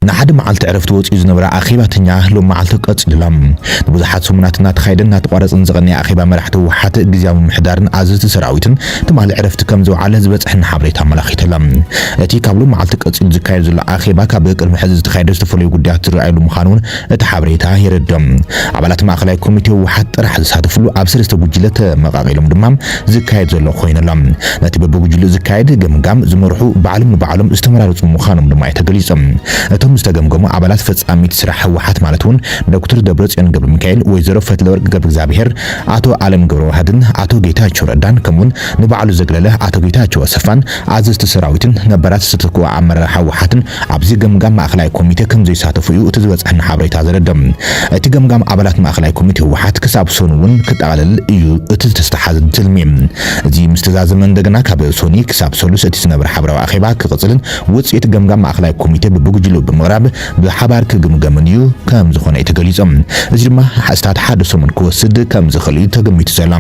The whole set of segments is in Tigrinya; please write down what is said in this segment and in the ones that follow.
ንሓደ መዓልቲ ዕረፍቲ ወጺኡ ዝነበረ ኣኼባተኛ ሎም መዓልቲ ቀጺሉላ። ንብዙሓት ሰሙናት እናተኻየደን እናተቋረጸን ዝቐነየ ኣኼባ መራሕቲ ህወሓት፣ ግዝያዊ ምምሕዳርን ኣዘዝቲ ሰራዊትን ትማሊ ዕረፍቲ ከም ዝወዓለ ዝበጽሐና ሓበሬታ ኣመላኺቱላ። እቲ ካብ ሎም መዓልቲ ቀጺሉ ዝካየድ ዘሎ ኣኼባ ካብ ቅድሚ ሕዚ ዝተኻየደ ዝተፈላለዩ ጉዳያት ዝረኣየሉ ምዃኑ እውን እቲ ሓበሬታ የረድእ። ኣባላት ማእኸላይ ኮሚቴ ህወሓት ጥራሕ ዝሳተፍሉ ኣብ ሰለስተ ጉጅለ ተመቓቒሎም ድማ ዝካየድ ዘሎ ኮይኑላ። ነቲ በብጉጅሉ ዝካየድ ገምጋም ዝመርሑ ባዕሎም ንባዕሎም ዝተመራረፁ ምዃኖም ድማ እዩ ተገሊፁ። እቶም ዝተገምገሙ ኣባላት ፈፃሚት ስራሕ ህወሓት ማለት እውን ዶክተር ደብረፅዮን ገብረ ሚካኤል፣ ወይዘሮ ፈትለወርቅ ገብረ እግዚኣብሔር፣ ኣቶ ኣለም ገብረ ዋህድን ኣቶ ጌታቸው ረዳን ከምኡውን ንባዕሉ ዘግለለ ኣቶ ጌታቸው ኣሰፋን ኣዘዝቲ ሰራዊትን ነባራት ዝተተክኡ ኣመራርሓ ህወሓትን ኣብዚ ገምጋም ማእኸላይ ኮሚቴ ከም ዘይሳተፉ እዩ እቲ ዝበፅሐና ሓበሬታ ዘረድእ። እቲ ገምጋም ኣባላት ማእኸላይ ኮሚቴ ህወሓት ክሳብ ሶኑ እውን ክጠቓለል እዩ እቲ ዝተተሓዘ ትልሚ። እዚ ምስ ተዛዘመ እንደገና ካብ ሶኒ ክሳብ ሰሉስ እቲ ዝነበረ ሓበራዊ ኣኼባ ክቕፅልን ውፅኢት ገምጋም ማእኸላይ ኮሚቴ ብብጉጅሉ ብምቕራብ ብሓባር ክግምገምን እዩ ከም ዝኾነ እዩ ተገሊጹ። እዚ ድማ ኣስታት ሓደ ሰሙን ክወስድ ከም ዝኽእል እዩ ተገሚቱ ዘሎ።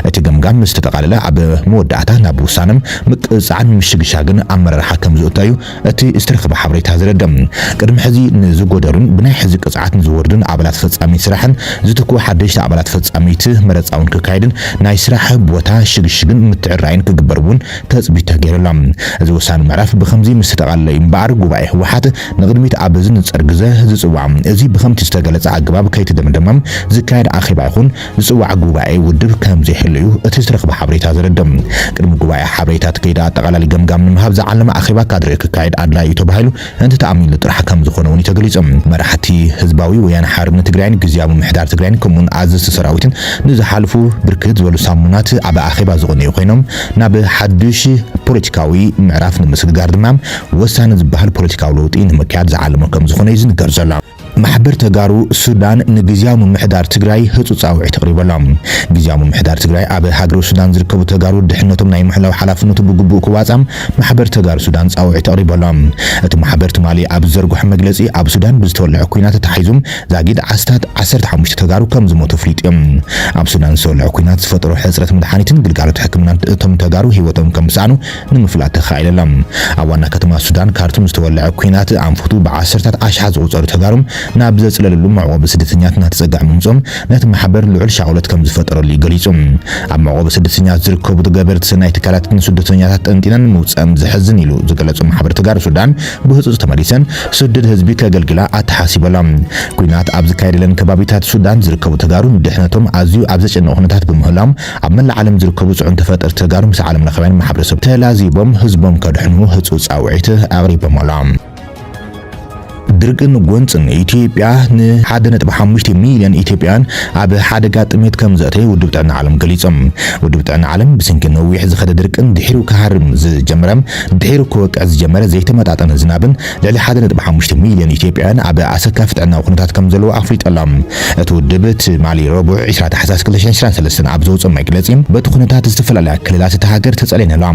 እቲ ገምጋም ምስ ተጠቓለለ ኣብ መወዳእታ ናብ ውሳነ ምቅጻዕን ምሽግሻግን ኣመራርሓ ከም ዝእቶ እዩ እቲ ዝተረኸበ ሓበሬታ ዘረድእ። ቅድሚ ሕዚ ንዝጎደሉን ብናይ ሕዚ ቅጽዓት ንዝወርዱን ኣባላት ፈጻሚ ስራሕን ዝትክኡ ሓደሽቲ ኣባላት ፈጻሚት መረጻ እውን ክካየድን ናይ ስራሕ ቦታ ሽግሽግን ምትዕራይን ክግበር እውን ተጽቢት ተገይሩላ። እዚ ወሳኒ ምዕራፍ ብኸምዚ ምስ ተጠቓለለ እዩ እምበኣር ጉባኤ ህወሓት ንቕድሚት ኣብ ዝንጸር ግዘ ዝጽዋዕ። እዚ ብኸምቲ ዝተገለጸ ኣገባብ ከይተደምደመ ዝካየድ ኣኼባ ይኹን ዝጽዋዕ ጉባኤ ውድብ ከም ዘይህሉ እዩ እቲ ዝተረኽበ ሓበሬታ ዘረድእ። ቅድሚ ጉባኤ ሓበሬታ እቲ ከይዲ ኣጠቓላሊ ገምጋም ንምሃብ ዝዓለመ ኣኼባ ካድሬ ክካየድ ኣድላዪ እዩ ተባሂሉ እንተተኣሚንሉ ጥራሕ ከም ዝኾነ እውን እዩ ተገሊጹ። መራሕቲ ህዝባዊ ወያነ ሓርነት ትግራይን ግዝያዊ ምምሕዳር ትግራይን ከምኡውን ኣዘዝቲ ሰራዊትን ንዝሓልፉ ብርክት ዝበሉ ሳሙናት ኣብ ኣኼባ ዝቐነዩ ኮይኖም ናብ ሓድሽ ፖለቲካዊ ምዕራፍ ንምስግጋር ድማ ወሳኒ ዝበሃል ፖለቲካዊ ለውጢ ንምክያድ ዝዓለመ ከም ዝኾነ እዩ ዝንገር ዘሎ። ማሕበር ተጋሩ ሱዳን ንግዝያዊ ምምሕዳር ትግራይ ህጹጽ ጻውዒት ኣቕሪበሎም። ግዝያዊ ምምሕዳር ትግራይ ኣብ ሃገረ ሱዳን ዝርከቡ ተጋሩ ድሕነቶም ናይ ምሕላው ሓላፍነቱ ብግቡእ ክዋጻም ማሕበር ተጋሩ ሱዳን ጻውዒት ኣቕሪበሎም። እቲ ማሕበር ትማሊ ኣብ ዝዘርግሖ መግለጺ ኣብ ሱዳን ብዝተወልዐ ኲናት ተታሒዙ ዛጊድ ኣስታት ዓሰርተ ሓሙሽተ ተጋሩ ከም ዝሞቱ ኣፍሊጡ። ኣብ ሱዳን ዝተወልዐ ኲናት ዝፈጠሮ ሕጽረት መድሓኒትን ግልጋሎት ሕክምናን እቶም ተጋሩ ህይወቶም ከም ዝሰኣኑ ንምፍላጥ ተኻኢሉ ኣሎ። ኣብ ዋና ከተማ ሱዳን ካርቱም ዝተወልዐ ኲናት ኣንፈቱ ብዓሰርታት ኣሽሓት ዝቑጸሩ ተጋሩ ናብ ዘጽለለሉ መዕቆቢ ስደተኛታት እናተጸግዐ ምምጾም ነቲ ማሕበር ልዑል ሻቕሎት ከም ዝፈጠረሉ እዩ ገሊጹ። ኣብ መዕቆቢ ስደተኛታት ዝርከቡ ገበርቲ ሰናይ ትካላትን ንስደተኛታት ጠንጢነን ምውጸን ዘሕዝን ኢሉ ዝገለጹ ማሕበር ተጋሩ ሱዳን ብህጹጽ ተመሊሰን ስደድ ህዝቢ ከገልግላ ኣተሓሲበላ። ኲናት ኣብ ዝካየደለን ከባቢታት ሱዳን ዝርከቡ ተጋሩ ንድሕነቶም ኣዝዩ ኣብ ዘጨንቕ ኩነታት ብምህላዎም ኣብ መላእ ዓለም ዝርከቡ ጽዑን ተፈጠርቲ ተጋሩ ምስ ዓለም ለኻውያን ማሕበረሰብ ተላዚቦም ህዝቦም ከድሕኑ ህጹጽ ጻውዒት ኣቕሪቦም ኣለዉ። ድርቅን ጎንፅን ኢትዮጵያ ንሓደ ነጥቢ ሓሙሽተ ሚልዮን ኢትዮጵያውያን ኣብ ሓደጋ ጥሜት ከም ዘእተየ ውድብ ጥዕና ዓለም ገሊጾም። ውድብ ጥዕና ዓለም ብሰንኪ ነዊሕ ዝኸደ ድርቅን ድሒሩ ክሃርም ዝጀመረ ድሒሩ ክወቅዕ ዝጀመረ ዘይተመጣጠነ ዝናብን ልዕሊ ሓደ ነጥቢ ሓሙሽተ ሚልዮን ኢትዮጵያውያን ኣብ ኣሰካፊ ጥዕናዊ ኩነታት ከም ዘለዉ ኣፍሊጡ ኣሎ። እቲ ውድብ ትማሊ ረቡዕ ዕስራ ታሕሳስ ክልተ ሽሕን ዕስራን ሰለስተን ኣብ ዘውፅኦ መግለፂ በቲ ኩነታት ዝተፈላለያ ክልላት እታ ሃገር ተፀልየን ኣለዋ።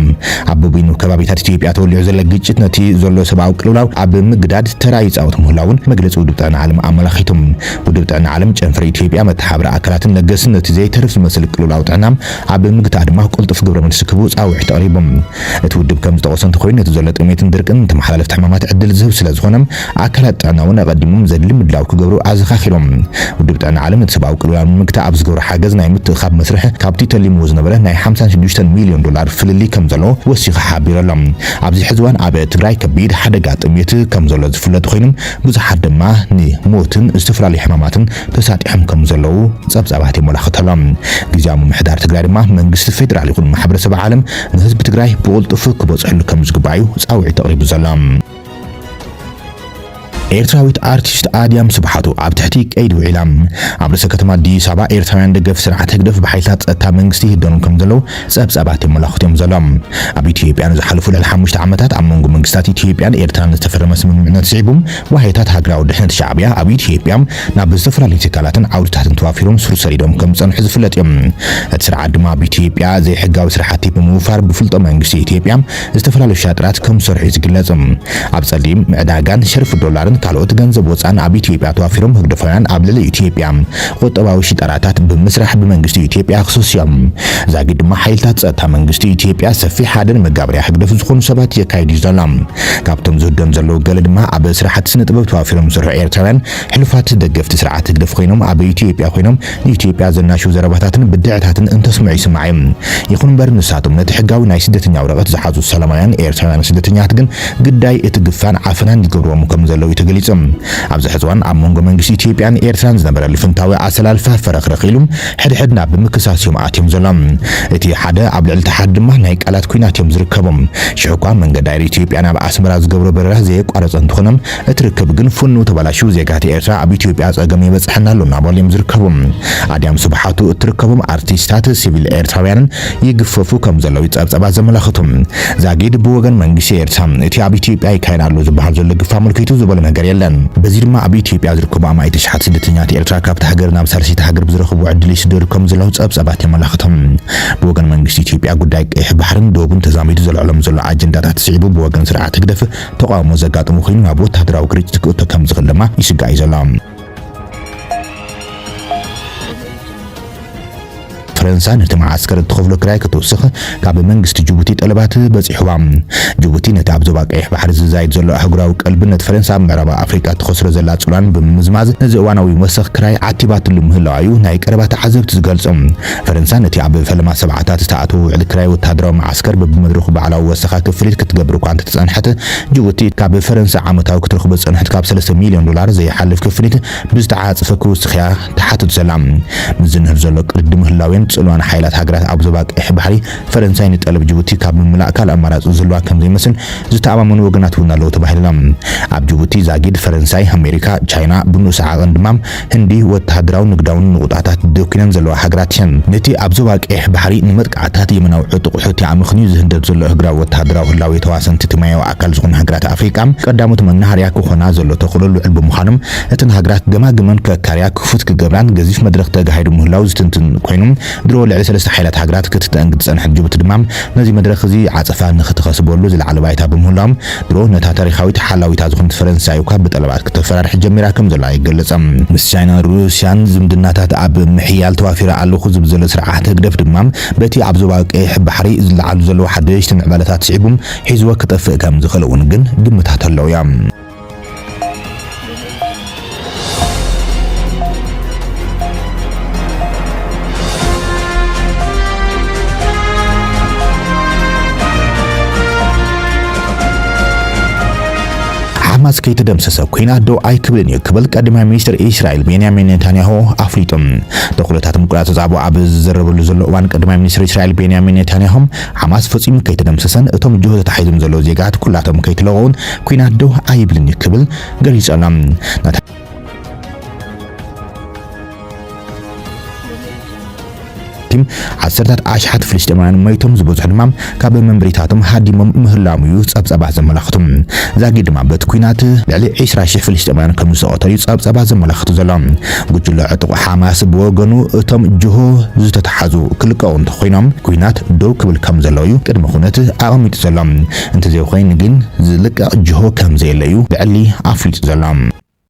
ኣብ በበይኑ ከባቢታት ኢትዮጵያ ተወሊዑ ዘሎ ግጭት ነቲ ዘሎ ሰብኣዊ ቅልውላው ኣብ ምግዳድ ተራ ይፃወት ምህላውን መግለፂ ውድብ ጥዕና ዓለም ኣመላኺቱ። ውድብ ጥዕና ዓለም ጨንፈር ኢትዮጵያ መተሓብሪ ኣካላትን ለገስን ነቲ ዘይተርፍ ዝመስል ቅልውላው ጥዕና ኣብ ምግታእ ድማ ቅልጡፍ ግብረ መልሲ ክህቡ ፃውዒት ኣቕሪቡ። እቲ ውድብ ከም ዝጠቐሶ እንተኾይኑ ነቲ ዘሎ ጥሜትን ድርቅን ንተመሓላለፍቲ ሕማማት ዕድል ዝህብ ስለ ዝኾነ ኣካላት ጥዕና እውን ኣቐዲሞም ዘድሊ ምድላው ክገብሩ ኣዘኻኺሮም። ውድብ ጥዕና ዓለም ነቲ ሰብኣዊ ቅልውላው ንምግታእ ኣብ ዝገብሮ ሓገዝ ናይ ምትእኻብ መስርሕ ካብቲ ተሊምዎ ዝነበረ ናይ ሓምሳን ሽዱሽተን ሚልዮን ዶላር ፍልልይ ከም ዘሎ ወሲኹ ሓቢሩ ኣሎ። ኣብዚ ሕዚ እዋን ኣብ ትግራይ ከቢድ ሓደጋ ጥሜት ከም ዘሎ ዝፍለጥ ኮይኑ ብዙሓት ድማ ንሞትን ዝተፈላለዩ ሕማማትን ተሳጢሖም ከም ዘለዉ ጸብጻባት የመላኽት ኣሎ። ግዝያዊ ምምሕዳር ትግራይ ድማ መንግስቲ ፌደራል ይኹን ማሕበረሰብ ዓለም ንህዝቢ ትግራይ ብቕልጡፍ ክበጽሐሉ ከም ዝግባእ እዩ ጻውዒት ኣቕሪቡ ዘሎ። ኤርትራዊት ኣርቲስት ኣድያም ስብሓቱ ኣብ ትሕቲ ቀይዲ ውዒላ። ኣብ ርእሰ ከተማ ኣዲስ ኣበባ ኤርትራውያን ደገፍ ስርዓት ህግደፍ ብሓይልታት ጸጥታ መንግስቲ ይህደኑ ከም ዘለዉ ጸብጻባት የመላኽቱ እዮም ዘለዉ። ኣብ ኢትዮጵያ ንዝሓለፉ ልዕሊ ሓሙሽተ ዓመታት ኣብ መንጎ መንግስታት ኢትዮጵያን ኤርትራን ዝተፈረመ ስምምዕነት ስዒቡ ዋህዮታት ሃገራዊ ድሕነት ሻዕብያ ኣብ ኢትዮጵያ ናብ ዝተፈላለዩ ትካላትን ዓውድታትን ተዋፊሮም ሱር ሰዲዶም ከም ዝጸንሑ ዝፍለጥ እዮም። እቲ ስርዓት ድማ ኣብ ኢትዮጵያ ዘይሕጋዊ ስራሕቲ ብምውፋር ብፍልጦ መንግስቲ ኢትዮጵያ ዝተፈላለዩ ሻጥራት ከም ዝሰርሑ እዩ ዝግለጽ። ኣብ ጸሊም ዕዳጋን ሸርፊ ዶላርን ካልኦት ገንዘብ ወፃእን ኣብ ኢትዮጵያ ተዋፊሮም ህግደፋውያን ኣብ ልዕሊ ኢትዮጵያ ቁጠባዊ ሽጣራታት ብምስራሕ ብመንግስቲ ኢትዮጵያ ክሰስዮም። ዛጊድ ድማ ሓይልታት ጸጥታ መንግስቲ ኢትዮጵያ ሰፊሕ ሓደ ንመጋበርያ ህግደፍ ዝኾኑ ሰባት የካይድ እዩ ዘሎ። ካብቶም ዝህደኑ ዘለዉ ገለ ድማ ኣብ ስራሕቲ ስነ ጥበብ ተዋፊሮም ዝሰርሑ ኤርትራውያን ሕሉፋት ደገፍቲ ስርዓት ህግደፍ ኮይኖም ኣብ ኢትዮጵያ ኮይኖም ንኢትዮጵያ ዘናሽው ዘረባታትን ብድዕታትን እንተስምዑ ይስማዕ እዩ። ይኹን እምበር ንሳቶም ነቲ ሕጋዊ ናይ ስደተኛ ወረቐት ዝሓዙ ሰላማውያን ኤርትራውያን ስደተኛታት ግን ግዳይ እቲ ግፋን ዓፈናን ይገብርዎም ከም ዘለዉ እዩ ተገሊጹ። ኣብዚ ሕዚ እዋን ኣብ መንጎ መንግስቲ ኢትዮጵያን ኤርትራን ዝነበረ ልፍንታዊ ኣሰላልፋ ፈረኽረኽ ኢሉ ሕድሕድ ናብ ምክሳስ እዮም ኣትዮም ዘሎ። እቲ ሓደ ኣብ ልዕሊ እቲ ሓደ ድማ ናይ ቃላት ኲናት እዮም ዝርከቡ። ሽዑ እኳ መንገዲ ኣየር ኢትዮጵያ ናብ ኣስመራ ዝገብሮ በረራ ዘየቋረጸ እንተኾነ፣ እቲ ርክብ ግን ፍኑው ተበላሽዩ ዜጋት ኤርትራ ኣብ ኢትዮጵያ ጸገም ይበጽሐና ኣሎ እናበሉ እዮም ዝርከቡ። ኣድያም ስብሓቱ እትርከቦም ኣርቲስታት ሲቪል ኤርትራውያንን ይግፈፉ ከም ዘለዉ ጸብጸባት ዘመላኽቱ። ዛጊድ ብወገን መንግስቲ ኤርትራ እቲ ኣብ ኢትዮጵያ ይካየድ ኣሎ ዝበሃል ዘሎ ግፍ ኣመልኪቱ ዝበሎ ነገር የለን። በዚ ድማ ኣብ ኢትዮጵያ ዝርከቡ ኣማኢት ኣሽሓት ስደተኛታት ኤርትራ ካብቲ ሃገር ናብ ሳልሰይቲ ሃገር ብዝረኽብዎ ዕድል ይስደዱ ከም ዘለዉ ጸብጸባት የመላኽቱ። ብወገን መንግስቲ ኢትዮጵያ ጉዳይ ቀይሕ ባሕርን ዶቡን ተዛሚዱ ዘልዕሎም ዘሎ ኣጀንዳታት ስዒቡ ብወገን ስርዓት ህግደፍ ተቃውሞ ዘጋጥሙ ኮይኑ ናብ ወታደራዊ ግርጭት ክእቶ ከም ዝኽእል ድማ ይስጋእ እዩ ዘሎ። ፈረንሳ ነቲ መዓስከር እትኸፍሎ ክራይ ክትውስኽ ካብ መንግስቲ ጅቡቲ ጠለባት በጺሕዋ። ጅቡቲ ነቲ ኣብ ዞባ ቀይሕ ባሕሪ ዝዛይድ ዘሎ ኣህጉራዊ ቀልብነት ፈረንሳ ኣብ ምዕራብ ኣፍሪቃ ትኸስሮ ዘላ ጽልዋን ብምምዝማዝ ነዚ እዋናዊ ወሰኽ ክራይ ዓቲባትሉ ምህላዋ እዩ ናይ ቀረባ ተዓዘብቲ ዝገልጹ። ፈረንሳ ነቲ ኣብ ፈለማ ሰብዓታት ዝተኣተወ ውዕል ክራይ ወታደራዊ መዓስከር በብመድረኹ ባዕላዊ ወሰኻ ክፍሊት ክትገብር እኳ እንተተጸንሐት፣ ጅቡቲ ካብ ፈረንሳ ዓመታዊ ክትረኽቦ ዝጸንሐት ካብ ሰለስተ ሚልዮን ዶላር ዘይሓልፍ ክፍሊት ብዝተዓጸፈ ክውስኽያ ትሓትት ዘላ። ምስ ዝንህር ዘሎ ቅርዲ ምህላውያን ጽልዋን ሓይላት ሃገራት ኣብ ዞባ ቀይሕ ባሕሪ ፈረንሳይ ንጠለብ ጅቡቲ ካብ ምምላእ ካልእ ኣማራጺ ዝህልዋ ከም ዘይመስል ዝተኣማመኑ ወገናት እውን ኣለዉ ተባሂሉ ኣሎ። ኣብ ጅቡቲ ዛጊድ ፈረንሳይ፣ ኣሜሪካ፣ ቻይና፣ ብንኡስ ዓቐን ድማ ህንዲ ወተሃደራውን ንግዳውን ንቑጣታት ደኲነን ዘለዋ ሃገራት እየን። ነቲ ኣብ ዞባ ቀይሕ ባሕሪ ንመጥቃዕታት የመናዊ ዕጡቕ ሑቲ ኣመኽንዩ ዝህንደድ ዘሎ እህግራዊ ወተሃደራዊ ህላዌ ተዋሰንቲ እቲ ማያዊ ኣካል ዝኾኑ ሃገራት ኣፍሪቃ ቀዳሞት መናሃርያ ክኾና ዘሎ ተኽእሎ ልዑል ብምዃኑ፣ እተን ሃገራት ገማግመን ከካርያ ክፉት ክገብራን ገዚፍ መድረኽ ተጋሂዱ ምህላው ዝትንትን ኮይኑ፣ ድሮ ልዕሊ ሰለስተ ሓይላት ሃገራት ክትተአንግድ ዝጸንሐት ጅቡቲ ድማ ነዚ መድረኽ እዚ ዓጸፋ ንኽትኸስበሉ ዝለዓለ ባይታ ብምህላዎም፣ ድሮ ነታ ታሪኻዊት ሓላዊታ ዝኾነት ፈረንሳይ እኳ ብጠለባት ክተፈራርሕ ጀሚራ ከም ዘላ ይገልጽ። ምስ ቻይናን ሩስያን ዝምድናታት ኣብ ምሕያል ተዋፊረ ኣለኹ ዝብል ዘሎ ስርዓት ህግደፍ ድማ በቲ ኣብ ዞባ ቀይሕ ባሕሪ ዝለዓሉ ዘለዉ ሓደሽቲ ምዕባለታት ስዒቡ ሒዝዎ ክጠፍእ ከም ዝኽእል እውን ግን ግምታት ኣለዉ እዮም። ሓማስ ከይተደምሰሰ ኲናት ደው ኣይክብልን እዩ ክብል ቀዳማይ ሚኒስትር እስራኤል ቤንያሚን ኔታንያሁ ኣፍሊጡ። ተኽእሎታት ምቁራጽ ጻዕቦ ኣብ ዝዘረበሉ ዘሎ እዋን ቀዳማይ ሚኒስትር እስራኤል ቤንያሚን ኔታንያሁ ሓማስ ፈጺሙ ከይተደምሰሰን እቶም ጅሆ ተታሒዞም ዘለዉ ዜጋታት ኩላቶም ከይተለቐቑን ኲናት ደው ኣይብልን እዩ ክብል ገሊጹ ኣሎ። ናታ- ቲም ዓሰርታት ኣሽሓት ፍልስጤማውያን ሞይቶም ዝበዝሑ ድማ ካብ መንበሪታቶም ሃዲሞም ምህላዎም እዩ ጸብጸባት ዘመላኽቱ። ዛጊድ ድማ በቲ ኲናት ልዕሊ ዕስራ ሽሕ ፍልስጤማውያን ከም ዝተቐተሉ እዩ ጸብጸባት ዘመላኽቱ ዘሎ። ጉጅለ ዕጡቕ ሓማስ ብወገኑ እቶም ጅሆ ዝተተሓዙ ክልቀቑ እንተኾይኖም ኲናት ደው ክብል ከም ዘለዎ እዩ ቅድመ ኩነት ኣቐሚጡ ዘሎ። እንተዘይኮይኑ ግን ዝልቀቕ ጅሆ ከም ዘየለ እዩ ብዕሊ ኣፍሊጡ ዘሎ።